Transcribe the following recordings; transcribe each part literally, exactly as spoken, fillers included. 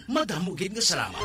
Madamo gid nga salamat.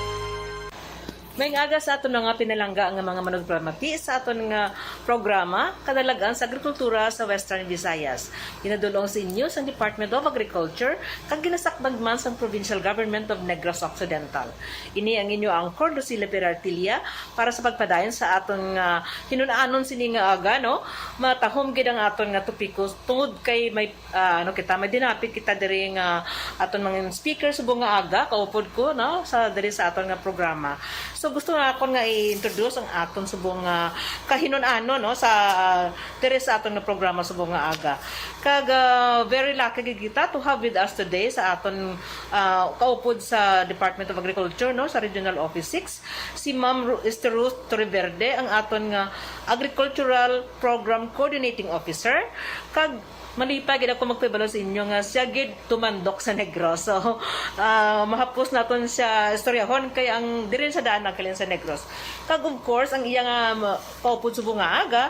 May aga sa aton mga pinalangga nga mga manugpalamati sa aton nga programa, Kadalagan sa Agrikultura sa Western Visayas. Ginadulong sa inyo sang Department of Agriculture kag ginasakdag man sang Provincial Government of Negros Occidental. Ini ang inyo anchor, Lucila Perartilia, para sa pagpadayon sa aton nga hinun-anon sini nga aga, no? Matahom gid ang aton nga topiko tungod kay may ah, ano kita, may dinapit kita diri nga aton mga speaker subong nga aga, kaupod ko, no, sa diri sa aton nga programa. So gusto nga akon nga i-introduce ang aton subong nga kahinun-anon, no, sa ah, diri sa aton nga programa subong nga aga. Kag ah, very lucky gid kita to have with us today sa aton ah, kaupod sa Department of Agriculture, no, sa Regional Office six, si Ma'am Ru- Esther Ruth Torreverde, ang aton nga Agricultural Program Coordinating Officer. Kag malipay gid ako magpahibalo sa inyo nga siya gid tumandok sa Negros. So, ah, mahapos naton siya istoryahon kay ang diri sa daan nagkalin sa Negros. Kag of course, ang iya nga ma- kaupod subong nga aga,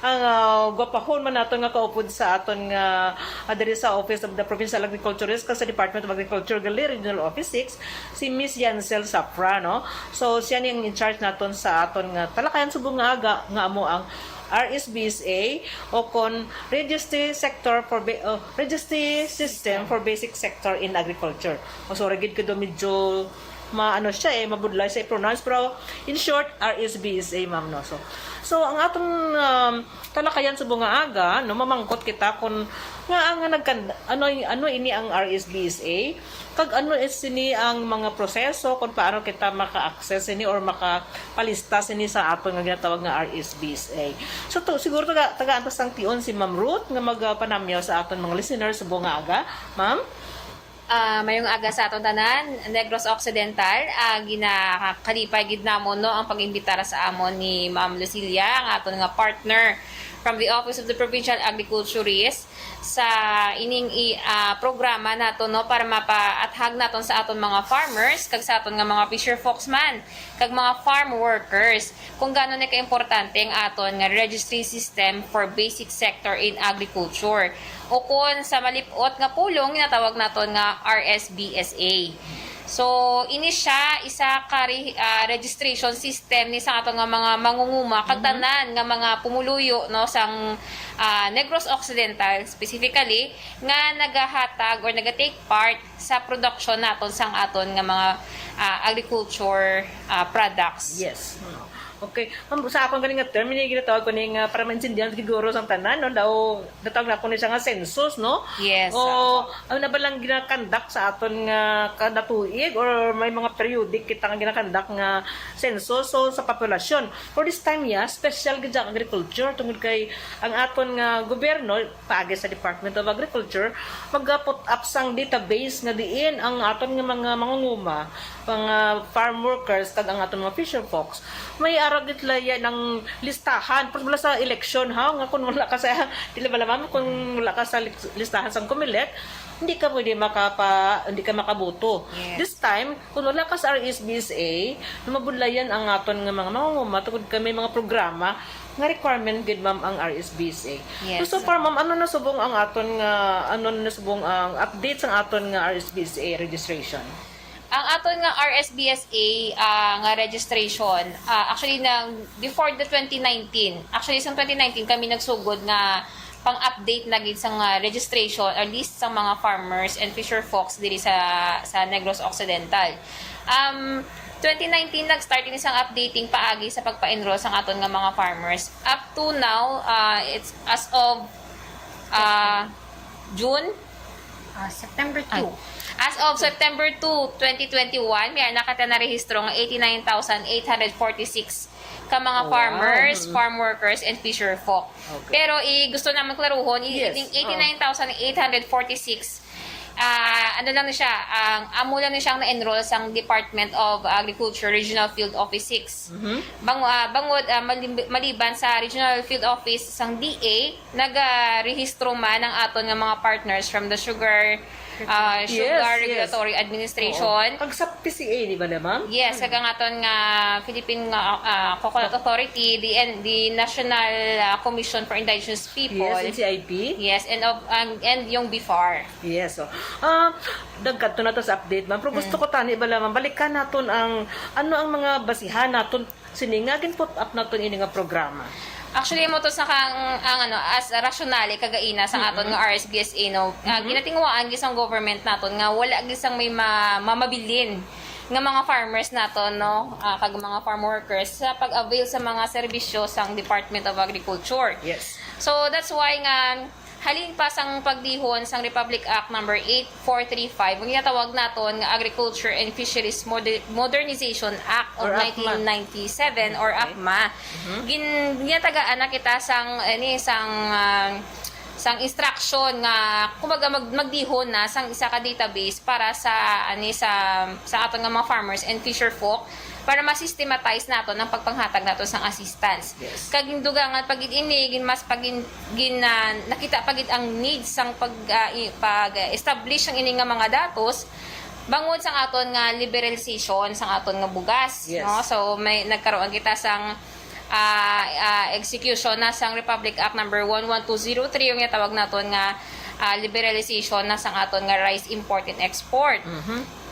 ang ah, gwapahon man naton nga kaupod sa aton nga ah, diri sa Office of the Provincial Agriculturist kag sa Department of Agriculture gali, Regional Office six, si Miss Yancel Safra, no? So, siya ni ang in charge naton sa aton nga talakayan subong nga aga nga amo ang R S B S A o kon Registry Sector for Ba- oh, Registry System for Basic Sector in Agriculture. O sorry gid ko do medyo maano siya eh, mabudlay sa i-pronounce, pero in short, R S B S A, ma'am, no? So, so ang atong um, talakayan subong nga aga, no, mamangkot kita kung nga ang nagkan ano ano ini ang R S B S A, kag ano is sini ang mga proseso kung paano kita maka-access sini or makapalista sini sa aton nga ginatawag nga R S B S A. So to, siguro taga tagaan ta sang tion si Ma'am Ruth nga magapanamyaw sa aton mga listeners subong nga aga, ma'am. Ah, mayong aga sa aton tanan. Negros Occidental, ah, ginakalipay gid namon, no, ang pag-imbitar sa amon ni Ma'am Lucilia, ang aton nga partner from the Office of the Provincial Agriculturist, sa ining i- ah, programa nato, no, para mapaathag naton sa aton mga farmers kag sa aton nga mga fisher folks man kag mga farm workers kung gaano ni kaimportante ang aton nga registry system for basic sector in agriculture, o kon sa malip-ot nga pulong ginatawag naton nga R S B S A. So, ini siya isa ka re- ah, registration system ni sa aton nga mga mangunguma kag tanan nga mga pumuluyo, no, sang ah, Negros Occidental specifically, nga nagahatag or naga-take part sa production naton sang aton nga mga ah, agriculture ah, products. Yes. Okay. Ma'am, sa akon gani nga term, ini ginatawag ko ni nga para maintindihan siguro sang tanan, no? Daw natawag na ko ni siya nga census, no? Yes, O ano na ba lang ginakandak sa aton nga kada tuig or may mga periodic kita nga ginakandak nga census, so sa populasyon? For this time, yeah, special gid ang agriculture tungod kay ang aton nga gobyerno paagi sa Department of Agriculture, mag-put up sang database nga diin ang aton nga mga mangunguma, mga farm workers, kag ang aton mga fisher folks, may ara gid sila ya ng listahan. Pero wala sa election, ha, nga kung wala ka sa, dili ba lamang, kung wala ka sa lis- listahan sang Comelec, hindi ka pwede makapa, hindi ka makaboto. Yes. This time, kung wala ka sa R S B S A, na mabudlayan ang aton nga mga mangunguma tungod kay may mga programa nga requirement gid, ma'am, ang R S B S A. Yes. So, so far, ma'am, ano na subong ang aton nga, ano na subong ang update sang aton nga R S B S A registration? Ang aton nga R S B S A ah, nga registration, ah, actually nang before the twenty nineteen, actually sa twenty nineteen kami nagsugod nga pang-update na gid sa nga registration or list sa mga farmers and fisher folks diri sa sa Negros Occidental. Um, twenty nineteen nag-start ini sang updating paagi sa pagpa-enroll sang aton nga mga farmers. Up to now, ah, it's as of ah, June Ah, September Ay. two. As of September two, twenty twenty-one, may nakita na rehistro nga eighty-nine thousand eight hundred forty-six ka mga Wow. farmers, Mm-mm. farm workers, and fisher folk. Okay. Pero i gusto naman klaruhon, i- Yes. ining eighty-nine thousand eight hundred forty-six, ah, ano lang ni siya, ang amo lang ni siya ang na-enroll sang Department of Agriculture Regional Field Office six. Mhm. Bang, ah, bangod ah, malim- maliban sa Regional Field Office sang D A, nagarehistro man ang aton nga mga partners from the sugar ah, Sugar Yes, yes. Regulatory Administration. Oo. Kag sa P C A, di ba na, ma'am? Yes, kag ang aton nga Philippine nga ah, Coconut Authority, the N- the National ah, Commission for Indigenous People. Yes, N C I P. Yes, and of and, and yung B far. Yes, so. Ah, dagkat to na to sa update, ma'am. Pero gusto ko tani bala, ma'am, balikan naton ang ano ang mga basihan naton sini nga gin-put up naton ini nga programa. Actually, mo to sa kang ang ano as rationale kagaina sa aton nga R S B S A, no. Ah, ginatinguhaan gid sang government naton nga wala gid sang may ma- mamabilin nga mga farmers naton, no, ah, kag mga farm workers sa pag-avail sa mga serbisyo sang Department of Agriculture. Yes. So that's why nga halin pa sang pagdihon sang Republic Act number eight four three five, ang ginatawag naton nga Agriculture and Fisheries Moder- Modernization Act of Or ACMA. nineteen ninety-seven or ACMA. Gin ginatagaan na kita sang ani sang ah, sang instruction nga kumbaga mag, magdihon na sang isa ka database para sa ani sa sa aton nga mga farmers and fisher folk para ma-systematize naton ang pagpanghatag naton sang assistance. Yes. Kag dugangan pa gid ini, gin mas pagin gin ah, nakita pa gid ang need sang pag ah, i- pag-establish sang ini nga mga datos bangod sang aton nga liberalization sang aton nga bugas, Yes. no? So may nagkaroon kita sang ah, ah, execution na sang Republic Act number one one two zero three, yung tawag naton nga ah, liberalization na sang aton nga rice import and export.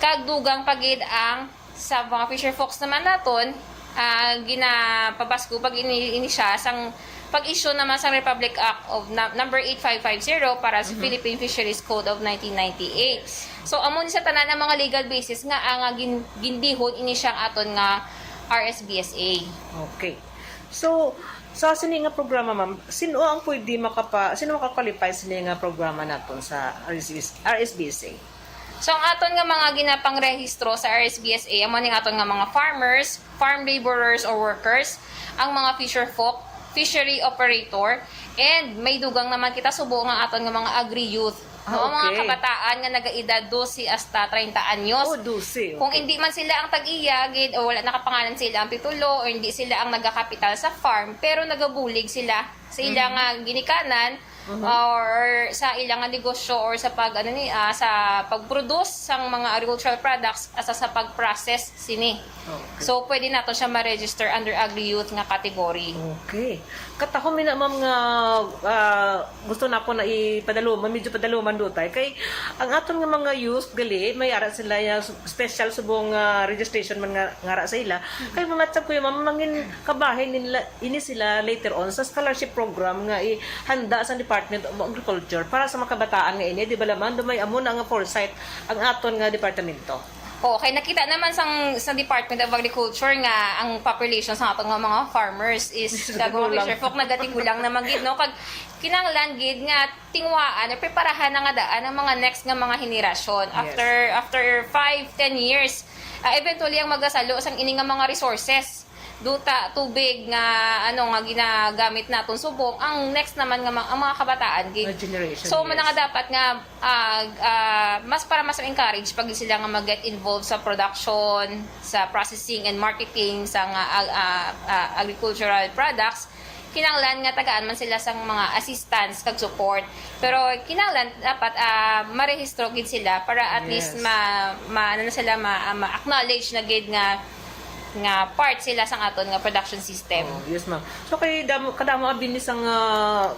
Kag dugang pa gid ang sa mga fisher folks naman naton, ah, ginapabasko pag ini, ini siya sang pag-issue naman sang Republic Act of na, number eight five five zero para sa Philippine Fisheries Code of nineteen ninety-eight. So amo ni sa tanan ang mga legal basis nga ang ah, gin, gindihon ini siyang aton nga R S B S A. Okay. So, sa sini nga programa, ma'am, sino ang pwede makapa sino makakwalify sini nga programa naton sa R S B S, R S B S A? So ang aton nga mga ginapangrehistro sa R S B S A, amo ning aton nga mga farmers, farm laborers or workers, ang mga fisher folk, fishery operator, and may dugang naman kita subo nga aton nga mga agri-youth. Ah, No, mga okay. kabataan nga nagaedad dose hasta treinta anyos. Oh, dose, okay. Kung hindi man sila ang tag-iya gid o wala nakapangalan sila ang titulo or hindi sila ang nagakapital sa farm pero nagabulig sila sa ila nga ginikanan or sa ila nga negosyo or sa pag ano ni ah, sa pag-produce sang mga agricultural products asa sa pag-process sini. Okay. So pwede nato siya ma-register under agri-youth nga category. Okay. Katahom mi na, ma'am, nga ah, gusto na ko na ipadaluma, medyo padaluman dutay. Kay ang aton nga mga youth gali may ara sila ya special subong ah, registration man nga ngara sa ila. Kay mga tsag ko yung ma'am, mangin kabahin nila ini sila later on sa scholarship program nga ihanda sa Department of Agriculture para sa mga kabataan nga ini, di ba, laman? Dumay amo na nga foresight ang aton nga departamento. Oo, kay nakita naman sang sa Department of Agriculture nga ang population sa aton nga mga farmers is Nagagulang. Fisher folk nagatigulang naman gid, no? Kag kinahanglan gid nga tingwaan or preparahan na nga daan ang mga next nga mga henerasyon. Yes. After after five, ten years, ah, eventually ang magasalo sang ini nga mga resources, duta, tubig nga ano nga ginagamit naton subong ang next naman nga ma- ang mga kabataan gid. Mga generation, So man yes. nga dapat nga ah, ah, mas para mas encourage pag sila nga mag-get involved sa production, sa processing and marketing sa nga ah, ah, ah, agricultural products, kinahanglan nga tagaan man sila sang mga assistance kag support. Pero kinahanglan dapat ah, marehistro gid sila para at Yes. least ma, ma ano na sila ma, ma-acknowledge na gid nga nga part sila sang aton nga production system. Oh, yes, ma'am. So kay damo kadamo abin ni sang ah,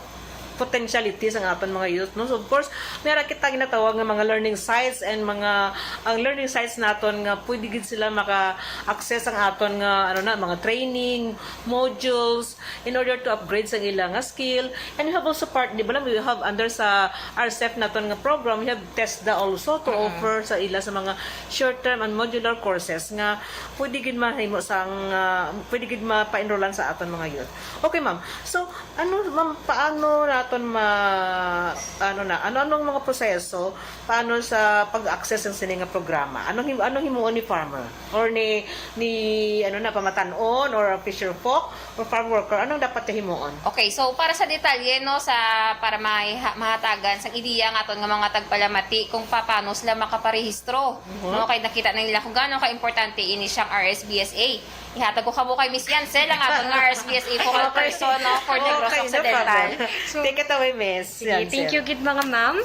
potentialities ang aton mga youth, no? So of course, meron kita ginatawag nga mga learning sites and mga ang learning sites naton nga pwede gid sila maka-access ang aton nga ano na mga training modules in order to upgrade sa ila nga skill. And we have also part, di ba lang, we have under sa R C E F naton nga program, we have TESDA also to offer sa ila sa mga short-term and modular courses nga pwede gid mahimo sang ah, pwede gid mapa-enrollan sa aton mga youth. Okay, ma'am. So, ano, ma'am, paano naton ma ano na, ano anong mga proseso paano sa pag-access ng sini nga programa? Anong him- anong himuon ni farmer or ni ni ano na pamatan-on or fisher folk or farm worker? Anong dapat himuon? Okay, so para sa detalye no sa para may ha- mahatagan sang ideya nga aton nga mga tagpalamati kung paano sila makaparehistro. No kay nakita na nila kung gaano ka importante ini siyang R S B S A. Ihatag ko kamo kay Miss Yancel ang aton nga R S B S A focal person no for Negros Okay, no Occidental. problem. Take it away, Miss. Sige, thank you gid mga ma'am.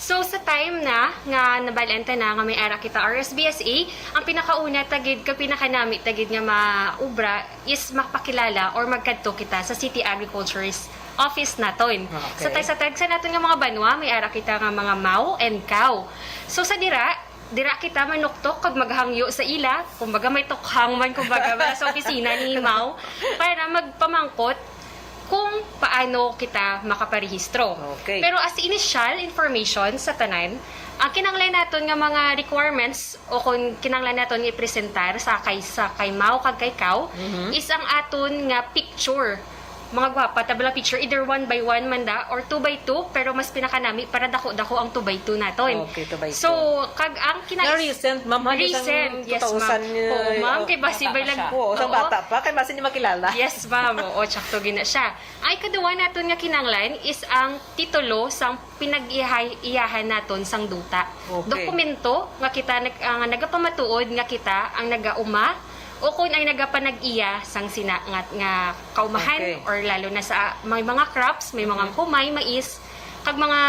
So, sa time na nga nabal-an ta na nga may ara kita R S B S A, ang pinakauna ta gid kag pinakanami ta gid nga maubra is mapakilala or magkadto kita sa City Agriculture's office naton. Okay. Sa tay-, sa tagsa naton nga mga banwa, may ara kita nga mga maw and kaw. So, sa dira, dira kita manuktok kag maghangyo sa ila, kumbaga may tukhang man, kumbaga, sa opisina ni maw, para magpamangkot kung paano kita makaparehistro. Okay. Pero as initial information sa tanan, ang kinahanglan naton nga mga requirements o kung kinahanglan naton ipresentar sa kay, sa kay maw kag kay kaw Mhm. is ang aton nga picture. Mga gwapa, tabla picture, either one by one man da or two by two, pero mas pinakanami para dako-dako ang two by two naton. Okay, two by two. So, kag ang kina- Nga recent, ma'am, ha? Recent, yes, ma'am. Two thousand, eh, Oo, ma'am, kay basi bata pa siya. Oo, sang Oo. bata pa, kay basi niya makilala. Yes, ma'am. Oo, tsakto gina siya. Ang ikaduha naton nga kinahanglan is ang titulo sang pinag-iyahay-, iyahan naton sang duta. Okay. Dokumento nga kita nag-, ah, nga nagapamatuod nga kita ang nagauma o kon ang nagapanag-iya sang sina nga, nga kaumahan Okay. or lalo na sa may mga crops, may mga Mhm. humay, mais, kag mga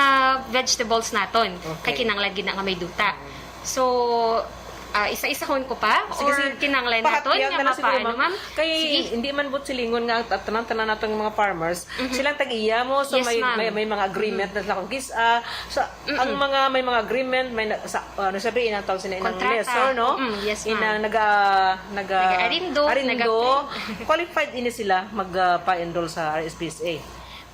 vegetables naton. Okay. Kay kinahanglan gid na nga may duta. Mhm. So, ah, isa-isahon ko pa? Sige, Or sige. Kinahanglan naton Pahapyag nga na lang siguro, mapaano, ma'am? Ma'am? Kay Sige. hindi man buot silingon nga at tanan-tanan natong mga farmers, Mhm. silang tag-iya mo, so Yes, may, ma'am. may, may mga agreement Mhm. na sila. Kung kis-, ah, sa, Mm-mm. ang mga, may mga agreement, may na-, sa, ano sabi, inang tawag sila, inang Kontrata. lessor, no? Mm, yes, ma'am. Inang naga-, naga-, Nag-arindo, arindo, nag-, qualified ini sila mag, ah, pa-enroll sa R S P S A.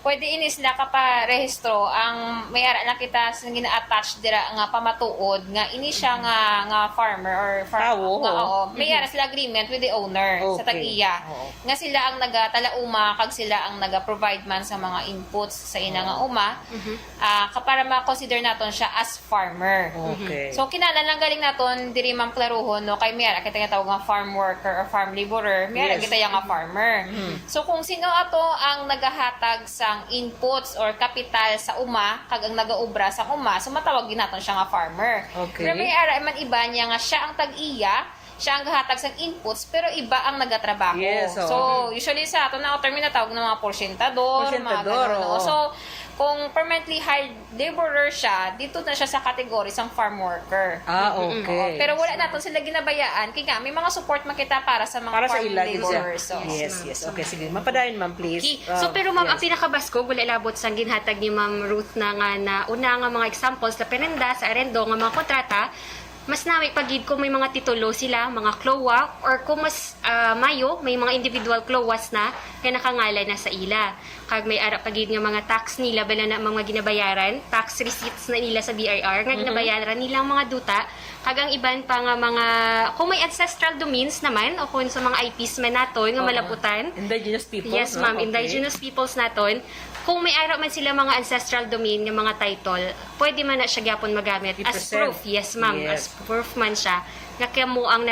Pwede ini sila kaparehistro. Ang may ara lang kita sa gina-attach dira nga pamatuod nga ini siya nga, nga farmer or farm, Ah, oo. nga, oo. May Mhm. ara sila agreement with the owner sa Okay. tag-iya. Oo. Nga sila ang nagatalauma kag sila ang naga-provide man sa mga inputs sa ina nga Oo. uma. Mhm. Ah, ka-, para ma-consider naton siya as farmer. Okay. So, kinahanglan lang galing naton diri, ma'am, klaruhon, no? Kay may ara kita nga tawag nga farm worker or farm laborer. May ara Yes. kita yang nga farmer. Mhm. So, kung sino ato ang nagahatag sang inputs or kapital sa uma, kag ang nagaobra sang uma, so matawag gid naton siya nga farmer. Okay. Pero may ara man iba niya nga siya ang tag-iya, siya ang gahatag sang inputs, pero iba ang nagatrabaho. Yes, oo. So, usually sa aton na term natawag na mga porsyentador, mga Porsyentador, ganun, no? oo. So, kung permanently hired laborer siya, dito na siya sa category sang farm worker. Ah, Mm-mm. okay. Oo. Pero wala naton sila ginabayaan, kay nga, may mga support man kita para sa mga Para sa farm ila, gid siya. laborers, so. Yes, Yes, ma'am. yes. Okay, sige. Mapadayon, ma'am, please. Okay. So, Ah, pero, ma'am, ang yes. pinakabaskog, wala labot sang ginhatag ni Ma'am Ruth na nga, na una nga mga examples, sa perenda, sa arendo, nga mga kontrata, mas nami pa gid kung may mga titulo sila, mga CLOA, or kung mas, ah, mayo, may mga individual CLOAs na nga nakangalan na sa ila. Kag may ara pa gid nga mga tax nila, bala na mga ginabayaran, tax receipts na nila sa B I R, nga Mhm. ginabayaran nilang mga duta. Kag ang iban pa nga mga, kung may ancestral domains naman, o kung sa mga I Ps man naton nga Oo. malaputan. Indigenous peoples, Yes, no? ma'am, Okay. indigenous peoples naton. Kung may ara man sila mga ancestral domain nga mga title, pwede man na siya gyapon magamit as I-preserve. proof. Yes, ma'am, Yes. as proof man siya nga kamo ang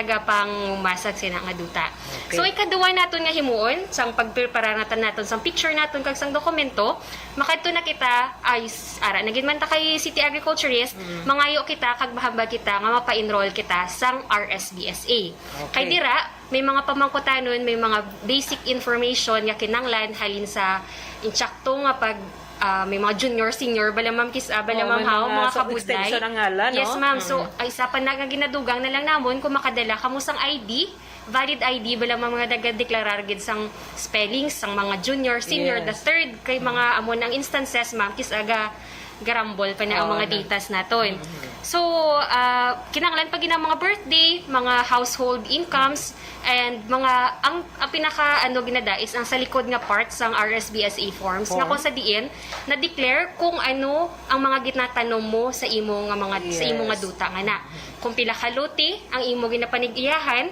nagapangumasag sina nga duta. Okay. So, ikaduha naton nga himuon, sang pagprepara naton, naton sang picture naton kag sang dokumento, makadto na kita, ay, s-, ara na gid man ta kay City Agriculturist, Mm. mangayo kita kag mahambal kita nga mapa-enroll kita sang R S B S A. Okay. Kay dira, may mga pamangkutanon, may mga basic information nga kinanglan halin sa insakto nga pag, ah, may mga junior, senior, bala, ma'am, kis-, ah, bala, Oo, ma'am, may haw, mga mga sa kabudlay. Extension ang ngalan, Yes, no? ma'am. So, Mm. ay, isa pa na nga ginadugang na lang namon kung makadala kamo sang I D, valid I D, bala, ma'am, nga nagadeklarar gid sang spelling sang mga junior, senior, Yes. the third, kay mga Mm. amo nang instances, ma'am, kis-, aga, garambol pa na ang Oo, mga na. datas naton. Mhm. So, ah, kinahanglan pa gid ang mga birthday, mga household incomes, and mga, ang, ang pinaka, ano, ginada is ang sa likod nga part sang R S B S A forms, nga Form. kung sa diin, na-declare kung ano ang mga ginatanom mo sa imo nga mga, sa imo nga Yes. duta nga na. Mhm. Kung pila ka lote ang imo ginapanig-iyahan,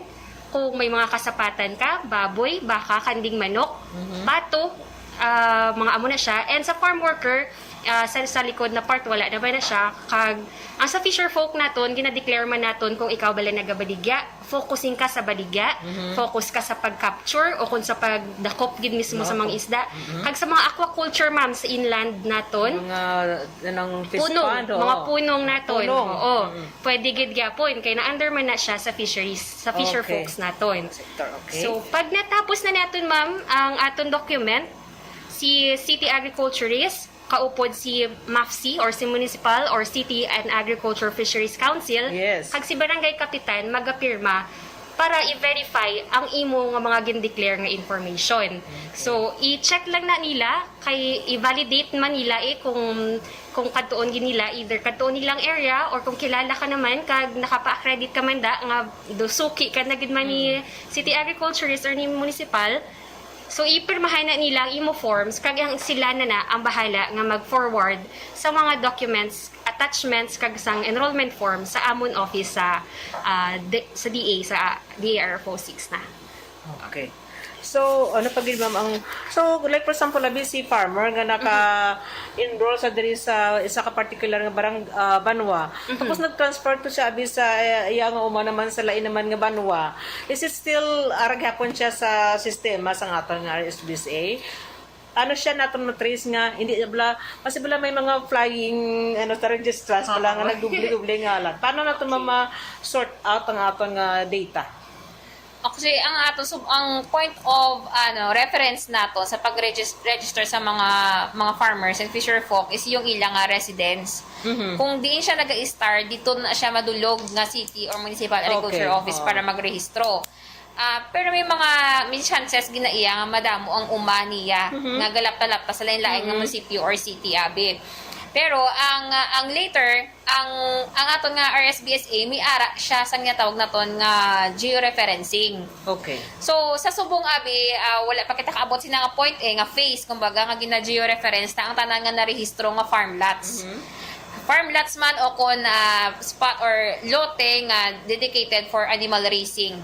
kung may mga kasapatan ka, baboy, baka, kanding manok, Mhm. pato, ah, mga amo na siya. And sa farm worker, ah, sa, sa likod na part, wala naman na siya. Kag, ang sa fisher folk naton, gina-declare man naton kung ikaw bala nagabaligya, focusing ka sa baligya, Mhm. focus ka sa pag-capture o kung sa pagdakop gid mismo sa Dakop. mga isda. Mhm. Kag sa mga aquaculture, ma'am, sa inland naton, Mga, anong fish Punong, pond, mga oo. punong naton. Punong. Oo. Mm. Pwede gid gyapon, kay na-under man na siya sa fisheries, sa fisher Okay. folks naton. Sector, okay. So, pag natapos na naton, ma'am, ang aton document, si city agriculturist, kaupod si MAFC or si Municipal or City and Agriculture Fisheries Council, Yes. kag si Barangay Kapitan magapirma para i-verify ang imo nga mga gindeclare nga information. So, i-check lang na nila, kay i-validate man nila eh kung, kung kadtuon gid nila, either kadtuon nilang area or kung kilala ka naman kag nakapa-accredit ka man da nga do suki ka na gid man ni city agriculturist or ni municipal. So, ipirmahan na nila ang imo forms, kag ang sila na na ang bahala nga mag-forward sa mga documents, attachments, kag sang enrollment form sa amon office sa, ah, D-, sa D A, sa D A R F O six na. Okay. So, ano pa gid, ma'am, ang, so, like, for example, abi si farmer nga naka-enroll sa diri sa isa ka particular nga barang, ah, banwa. Tapos nag-transfer to siya abi sa, eh, iya nga uma naman sa lain naman nga banwa. Is it still, ah, ara gihapon siya sa sistema sang aton nga R S B S A? Ano siya naton matrace nga hindi bala, kasi bala may mga flying, ano, sa registrants bala nga nagdubli-dubli nga lang. Paano naton ma-sort out ang aton nga data? Actually, ang ato sub ang point of ano reference nato sa pag-register sa mga mga farmers and fisher folk is yung ila nga residence. Kung diin siya nag-start, dito na siya madulog nga city or municipal agriculture Okay, office oo. Para magrehistro. Ah, pero may mga may chances ginaiya nga madamo ang uma niya nga galapta-lapta sa lain-lain nga munisipyo or city abi. Pero ang ang later ang ang aton nga R S B S A may ara siya sa ginatawag naton nga georeferencing. Okay. So sa subong abi ah, wala pa kita kaabot sina nga point eh nga phase kumbaga nga gina-georeference na ang tanan nga narehistro nga farmlots. Farmlots man o kon ah, spot or lote nga dedicated for animal raising.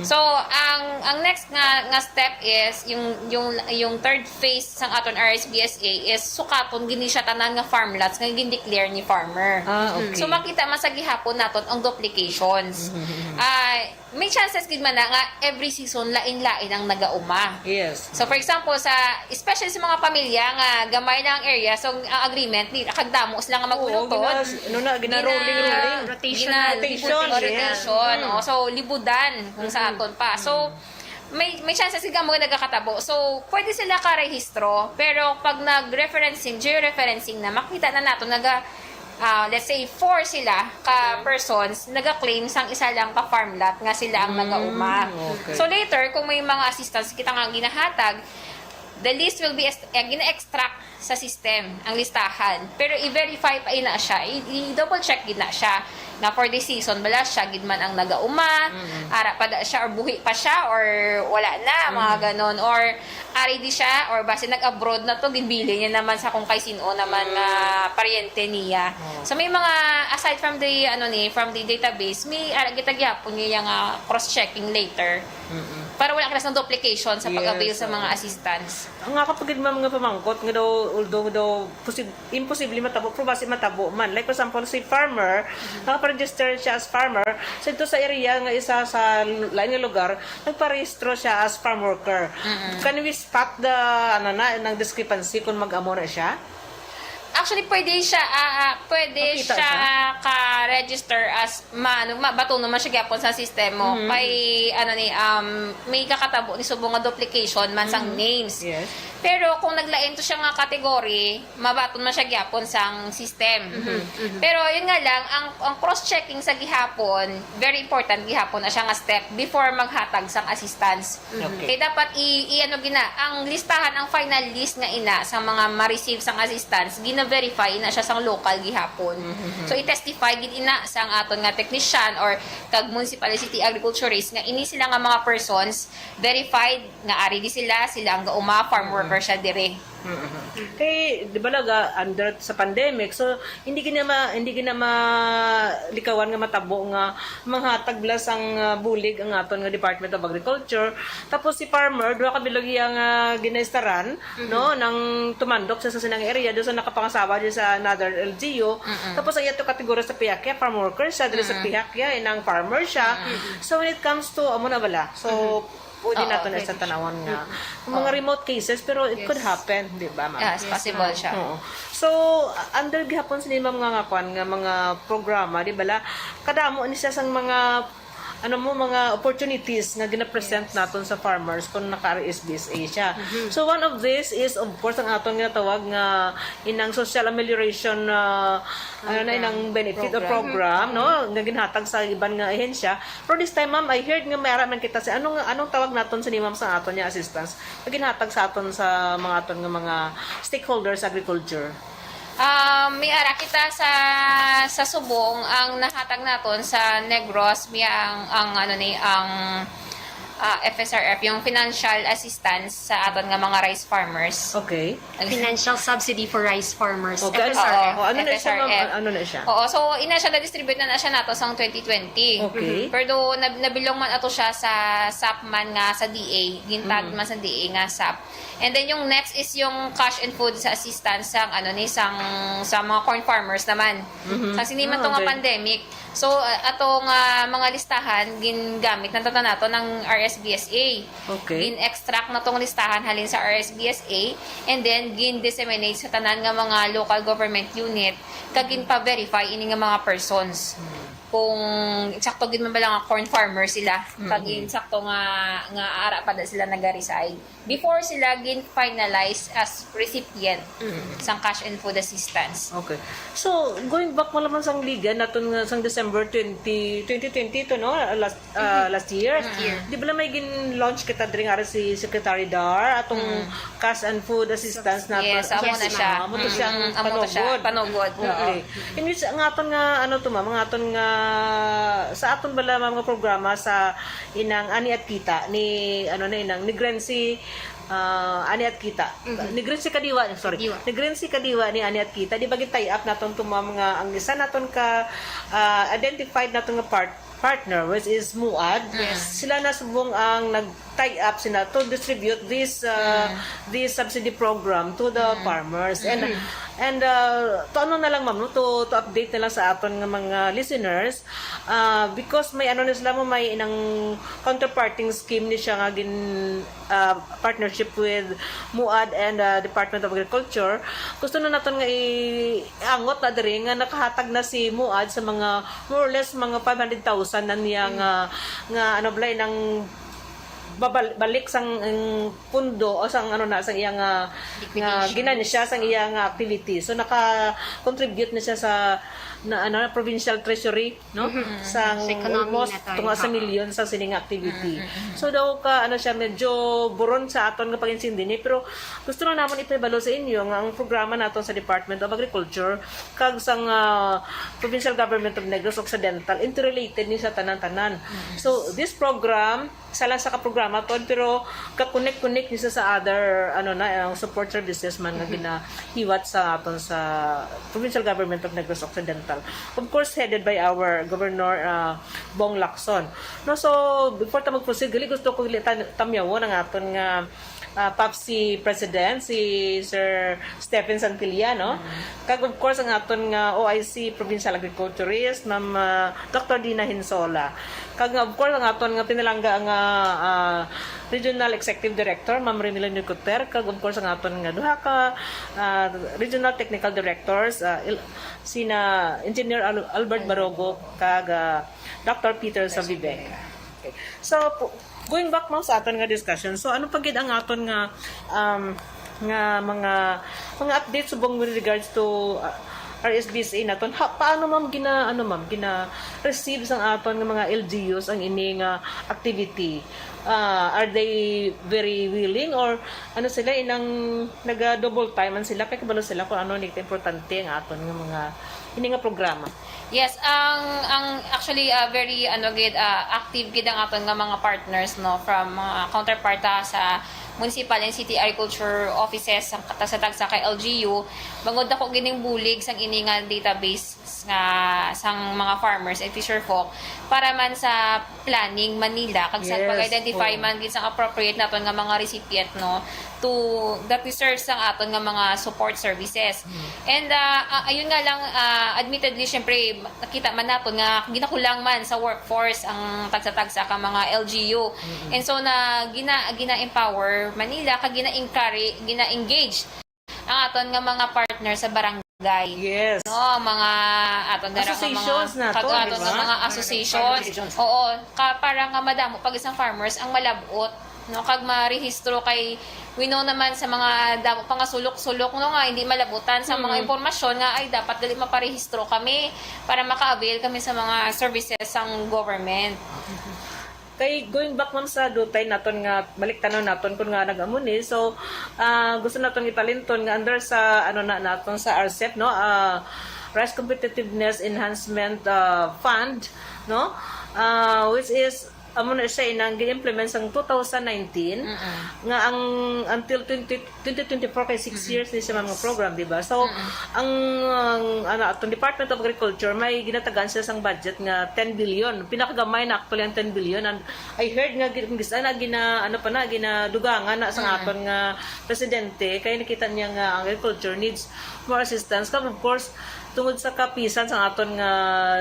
So ang ang next nga nga step is yung yung yung third phase sang aton R S B S A is sukaton gini siya tanan nga farmlots nga gindeclare ni farmer. Ah, okay. So makita man sa gihapon naton ang duplications. Ah, may chances gid man na nga every season lain-lain ang nagauma. Yes. So for example sa especially sa mga pamilya nga gamay lang ang area so ang agreement ni kagdamo sila nga Oo, maglutod. gina, ano na, gina rolling, rolling. Rotation. Rotation, Rotation, yeah. oh, so libudan kung sa aton pa. So may may chances gid mo nagakatabo. So pwede sila ka rehistro, pero pag nag-referencing, georeferencing na, makita na nato naga ah, let's say four sila ka persons naga-claim sang isa lang ka farmlot nga sila ang nagauma. Okay. So later kung may mga assistance kita nga ginahatag, the list will be est- eh, gina-extract sa system ang listahan. Pero i-verify pa ina siya, i- i-double check gid na siya nga for this season bala siya gid man ang nagauma, ara pa da siya or buhi pa siya or wala na, mga ganon, or ari di siya or basi nag-abroad na to, ginbili niya naman sa kung kay sino naman nga paryente niya. So may mga aside from the ano ni from the database, may ara kita gyapon niya nga cross-checking later. Para wala ka sa duplication sa pag-avail Yes, sa mga oo. Assistance. Ang ako pa gid, ma'am, nga pamangkot nga daw, although daw posib imposible matabo, pero basi matabo man. Like for example, si farmer, nakaparegister siya as farmer, so ito sa area nga isa sa lain nga lugar, nagparehistro siya as farm worker. Can we spot the ano na nang discrepancy kung mag-amo na siya? Actually, pwede siya, ah, ah, pwede Makita siya ka-register as ma, ano, ma, bato naman siya gyapon sa sistema. May, ano ni, um, may kakatabo ni subong nga duplication man sang names. Yes. Pero kung naglain to siya nga category, mabaton man siya gyapon sang system. Pero yun nga lang, ang, ang cross-checking sa gihapon, very important gihapon na siya nga step before maghatag sang assistance. Okay. Kay dapat i, i ano gina, ang listahan, ang final list nga ina sa mga ma-receive sang assistance, gina-verify ina siya sang local gihapon. So i-testify gid ina sang aton nga technician or kag municipal city agriculturist nga ini sila nga mga persons verified nga ari di sila, sila ang gauma, farm worker siya dire. Kay di ba laga under sa pandemic, so hindi gina ma, hindi gina malikawan nga matabo nga manghatag bala sang ah, bulig ang aton nga Department of Agriculture. Tapos si farmer, duha ka bilog iya nga ginaistaran, no, nang tumandok sa, sa sinang area do sa nakapangasawa di sa another L G U. Tapos ang iya to kategorya sa pihak iya, farm worker siya, diri sa pihak iya, inang farmer siya. So when it comes to amo na bala. So pwede Oo, nato na pwede sa siya. tanawon nga mga remote cases, pero it could happen, di ba, ma'am? Yes, possible siya. Oo. So, under gihapon sini, ma'am, nga, nga kwan nga mga programa, di ba la, kadamo ni siya sang mga ano mo, mga opportunities nga gina-present naton sa farmers kung naka-R S B S A siya. So, one of this is, of course, ang aton nga tawag nga inang social amelioration, ah, ano na, inang benefit or program, no, nga ginhatag sa iban nga ahensya. Pero this time, ma'am, I heard nga may ara man kita sa, anong, anong tawag naton sa ni ma'am sa aton nga assistance nga ginhatag sa aton sa mga aton nga mga stakeholders sa agriculture? Um, may ara kita sa sa subong ang nahatag naton sa Negros, may ang, ang ano ni, ang ah, F S R F, yung financial assistance sa aton nga mga rice farmers. Okay. Financial subsidy for rice farmers. Okay, ano, F S R F. oh, ano na siya, ma'am? F S R F. Ano na siya? Oo, so ina siya na-distribute na na siya nato sang twenty twenty. Okay. Pero na, nabilong man ato siya sa SAP man nga sa D A, gintad man sa D A nga SAP. And then yung next is yung cash and food sa assistance sang ano ni sang sa mga corn farmers naman. Sa sini man Ah, to nga okay. Pandemic. So uh, ato nga mga listahan gingamit na tanan nato ng R S B S A. Okay. Gin-extract na tong listahan halin sa R S B S A and then gin-disseminate sa tanan nga mga local government unit kag gin-verify ini nga mga persons. Kung eksakto gid man bala nga corn farmer sila, kag eksakto nga nga ara pa da sila naga-reside before sila gin-finalize as recipient sang cash and food assistance. Okay. So, going back mo naman sang liga naton nga sang December twenty, twenty twenty to, no? Last uh, last year. Di ba may gin-launch kita diri nga si Secretary Dar atong cash and food assistance na Yes, amo na siya. Amo to siyang Mm, amo to siya. Panugod. Panugod. Okay. Imbis nga aton nga ano to, ma'am, nga aton nga sa aton bala mga programa sa inang Ani at Kita ni ano na inang ni Grency ah, Ani at Kita. Ni Grency Kadiwa, sorry. Kadiwa. Ni Grency Kadiwa ni Ani at Kita. Di ba gin-tie up naton to, ma'am, nga ang isa naton ka ah, identified naton nga part partner, which is MUAD. Sila na subong ang nag-tie up sila to distribute this uh, this subsidy program to the farmers. And and uh, to ano na lang, ma'am, no? To, to update na lang sa aton nga mga listeners uh, because may ano na sila mo, may inang counterparting scheme ni siya nga gin uh, partnership with MUAD and uh, Department of Agriculture. Gusto na naton nga iangot na diri nga nakahatag na si MUAD sa mga more or less mga five hundred thousand na niya nga nga ano bala nang babal, balik sang ang pundo o sang ano na sang iya nga nga ginansya sang iya nga activity. So naka-contribute na siya sa na, ano, provincial treasury, no? Sang Sa economy almost na tayo. Tunga sa milyon sa sining activity. So daw ka ano siya medyo buron sa aton nga pag-insindi ni, pero gusto na namon ipahibalo sa inyo nga ang programa naton sa Department of Agriculture kag sang ah, Provincial Government of Negros Occidental interrelated ni sa tanan-tanan. So this program isa lang sa ka programa to pero ka-connect-connect ni sa, sa other ano na ang support services man nga ginahiwat sa aton sa Provincial Government of Negros Occidental, of course headed by our Governor uh, Bong Lacson. No, so before ta mag-proceed gali gusto ko gali tan- tamyawon ang aton nga uh, PAPSI President si Sir Stephen Santillano. Kag of course ang aton nga O I C Provincial Agriculturist, Ma'am uh, Doctor Dina Hinsola. Kag of course ang aton nga pinalangga nga uh, Regional Executive Director, Ma'am Remilio Nicoter, kag of course ang aton nga duha ka uh, Regional Technical Directors, uh, il- sina Engineer Al- Albert Barogo kag uh, Doctor Peter Saviveca. Okay. So, pu- going back mo sa aton nga discussion, so ano pa gid ang aton nga um, nga mga mga updates subong with regards to uh, R S B S A naton? Ha, paano ma'am gina ano ma'am gina receive sang aton nga mga L G Us ang ini nga activity? Uh, are they very willing or ano sila inang naga double time man sila kay kabalo sila kung ano ni importante ang aton nga mga ini nga programa? Yes, ang ang actually uh, very ano gid uh, active gid ang aton nga mga partners no from mga counterpart ah, sa municipal and city agriculture offices sa tagsa-tagsa kay L G U bangod dako gining bulig sang ini nga database nga sang mga farmers and fisher folk para man sa planning Manila kag sa Yes, pag-identify oo. man gid sang appropriate naton nga mga recipient no to that deserves sang aton nga mga support services. And uh, uh, ayun nga lang uh, admittedly syempre nakita man naton nga ginakulang man sa workforce ang tagsa-tagsa ka mga L G U. And so na gina gina-empower Manila kag gina-encourage gina-engage ang aton nga mga partner sa barangay barangay. Yes. No, ang mga aton dira nga mga Associations nato, kag aton di ba? Nga mga associations. Associations. Oo, ka, para nga madamo pa gid sang farmers ang malab-ot, no, kag marehistro kay we know naman sa mga damo pa nga sulok-sulok, no, nga hindi malabutan sa mga Mm. impormasyon nga ay dapat gali maparehistro kami para maka-avail kami sa mga services sang government. Kay going back, ma'am, sa dutay naton nga balik tanaw naton kun nga nag-amo ni. So, ah, gusto naton ipalinton nga under sa, ano na naton, sa R C E P, no, ah, Rice Competitiveness Enhancement, ah, Fund, no, ah, which is amo na siya inang gi-implement sang two thousand nineteen, Mm-mm. Nga ang until twenty, twenty twenty-four kay six Mm-mm. years ni siya, ma'am, nga program, di ba? So, Mm-mm. ang, ang, ano, atong Department of Agriculture, may ginatagaan sila sang budget nga ten billion. Pinakagamay na actually ang ten billion. And I heard nga gin-, gis-, na gina-, ano pa na, ginadugangan na sa Mm-mm. aton nga presidente, kay nakita niya nga ang agriculture needs more assistance. Kag, of course, tungod sa kapisan sa aton nga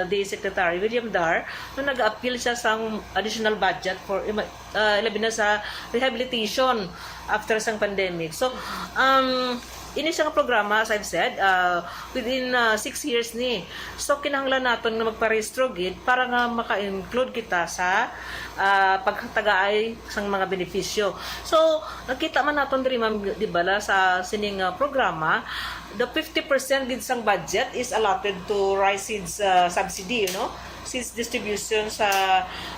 D A Secretary William Dar, no, nag-appeal siya sang additional budget for ima-, ah, labi na sa rehabilitation after sang pandemic. So, um, ini siya nga programa, as I've said, ah, within, ah, six years ni. So, kinahanglan naton nga magparehistro gid para nga maka-include kita sa, ah, pagkatagaay sang mga benepisyo. So, nakita man naton diri, ma'am, di ba, la, sa sining, ah, programa, the fifty percent gid sang budget is allotted to rice seeds, ah, subsidy, you know, seeds distribution sa,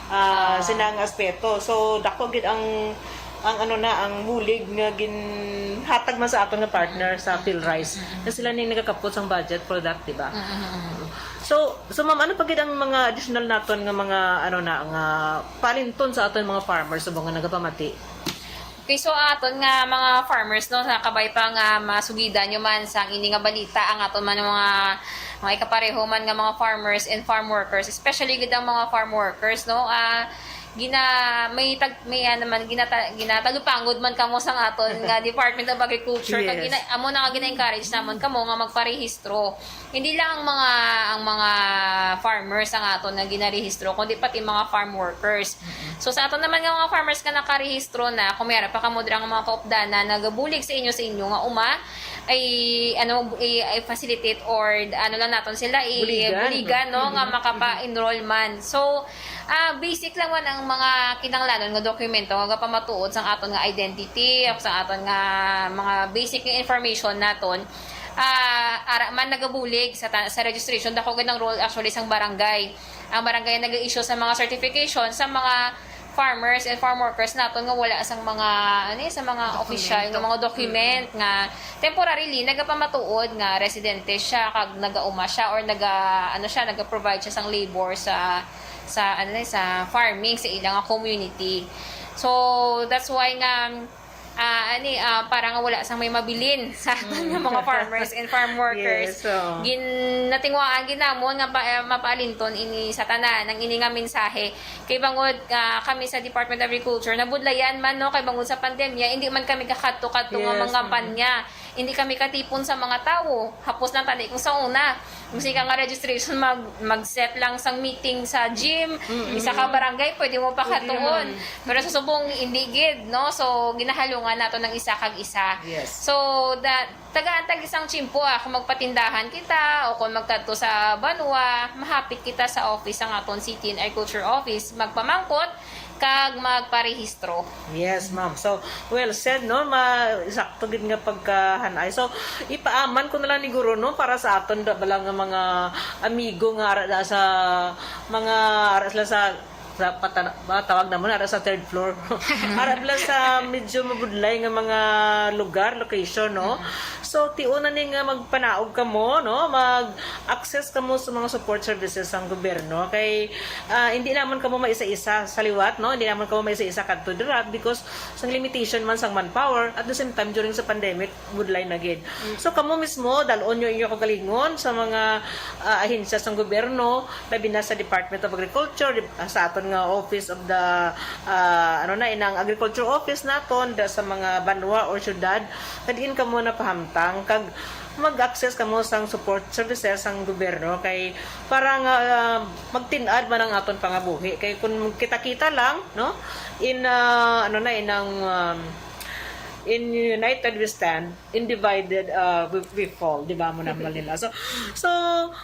ah, Ah. sinang aspeto. So, dako gid ang, ang ano na, ang bulig nga ginhatag man sa aton nga partner sa PhilRice. Mm-hmm. Na sila ning nagakapot sang budget for that, di ba? Mm-hmm. So, so, ma'am, ano pa gid ang mga additional naton nga mga, ano na, nga palinton sa aton mga farmers subong nga nagapamati? Okay, so aton nga mga farmers, no, sa kabay pa nga masugidan nyo man sang ini nga balita, ang aton man mga, mga ikapareho man nga mga farmers and farm workers, especially gid ang mga farm workers, no, ah, gina-, may tag-, may, ah, naman, ginata-, ginatalupangod man kamo sang aton nga Department of Agriculture, kag Yes. gina-, amo na nga gina-encourage namon kamo nga magparehistro. Hindi lang ang mga, ang mga farmers ang aton nga ginarehistro, kundi pati mga farm workers. Mm-mm. So, sa aton naman nga mga farmers nga nakarehistro na, kung may ara pa kamo dira nga mga kaupdanan, nagabulig sa inyo, sa inyo nga uma, ay, ano, i-, i-facilitate or, ano lang naton sila, i-, Buligan. buligan, no, nga Mm-hmm. makapa-enroll man. So, ah, basic lang man ang mga kinahanglanon nga dokumento nga gapamatuod sang aton nga identity, o sa aton nga mga basic nga information naton. Ah, ara man nagabulig sa ta-, sa registration, dako gid ang role actually sang barangay. Ang barangay ang nag-issue sa mga certification sa mga farmers and farm workers naton nga wala sang mga, ano eh, sa mga Document. opisyal nga mga document Mm. nga temporarily nagapamatuod nga residente siya kag nagauma siya or naga, ano siya, naga-provide siya sang labor sa, sa, ano eh, sa farming sa ilang community. So, that's why nga, ah, ani, ah, para nga wala sang may mabilin sa aton nga Mm. mga farmers and farm workers. Yes, so. Gin-, natingwaan gid namon nga pa-, eh, mapaalinton ini sa tanan, ang ini nga mensahe. Kay bangod, ah, kami sa Department of Agriculture, nabudlayan man, no, kay bangod sa pandemya, hindi man kami kakadto-kadto nga Yes, mga mm. panya. Hindi kami katipon sa mga tawo. Hapos lang tani kung sa una. Kung sa ika nga registration, mag, mag-set lang sang meeting sa gym, Mm-mm. isa ka barangay, pwede mo pa Pwede katuon. naman. Pero sa subong, hindi gid, no? So, ginahalungan nato ng isa kag isa. Yes. So, da-, tagaan tag isang tiyempo, ah, kung magpatindahan kita o kung magkadto sa banwa, mahapit kita sa office sang aton City and Agriculture Office, magpamangkot kag magparehistro. Yes, ma'am. So, well said, no? Ma-, sakto gid nga pagkahanay. So, ipaaman ko na lang ni Guro, no? Para sa aton da-, bala nga mga amigo nga ara da sa mga ara sila sa, sa patana-, ba, tawag namon ara sa third floor. Ara bala sa medyo mabudlay nga mga lugar, location, no? Mm. So, tiuna ni nga magpanaog kamo, no? Mag-access kamo sa mga support services sang gobyerno. Kay, ah, hindi naman kamo maisa-isa sa liwat, no? Hindi naman kamo maisa-isa kadto dira because sang limitation man sang manpower, at the same time, during sa pandemic, budlay na gid. Mm. So, kamo mismo, dalon nyo inyo kagalingon sa mga, ah, ahensya sang gobyerno, labi na sa Department of Agriculture, di-, ah, sa aton nga Office of the, ah, ano na, inang Agriculture Office naton, da sa mga banwa or syudad, kadiin kamo napahamtang, kag mag-access kamo sang support services sang gobyerno, kay para nga, ah, magtin-ad man ang aton pangabuhi. Kay kung kita-kita lang, no, in, ah, ano na, inang, um, In united we stand, in divided uh, we, we fall, di ba mo naman nila. So, so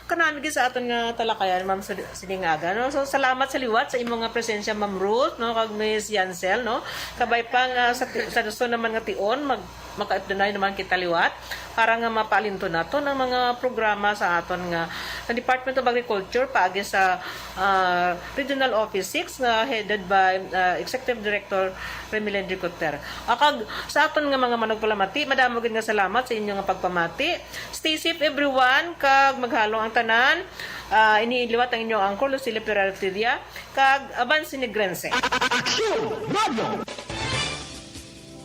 kanami gid sa aton nga talakayan, Ma'am Sud- Siningaga, no? So, salamat sa liwat sa imo nga presensya, Ma'am Ruth, no, kag Miss Yancel, no? Kabay pa nga sa, ti- sa gusto naman nga tion, mag makaipdanay naman kita liwat para nga mapaalinto naton ang mga programa sa aton nga, nga Department of Agriculture paagi sa ah, Regional Office six nga headed by ah, Executive Director Remy Landry Cotter. Ah, kag sa aton nga mga manugpalamati, madamo gid nga salamat sa inyo nga pagpamati. Stay safe everyone, kag maghalong ang tanan. Ah, ini liwat ang inyong anchor, Lucille Ferrer Tidia, kag Aban Sinigrense. Aksyon! Radyo!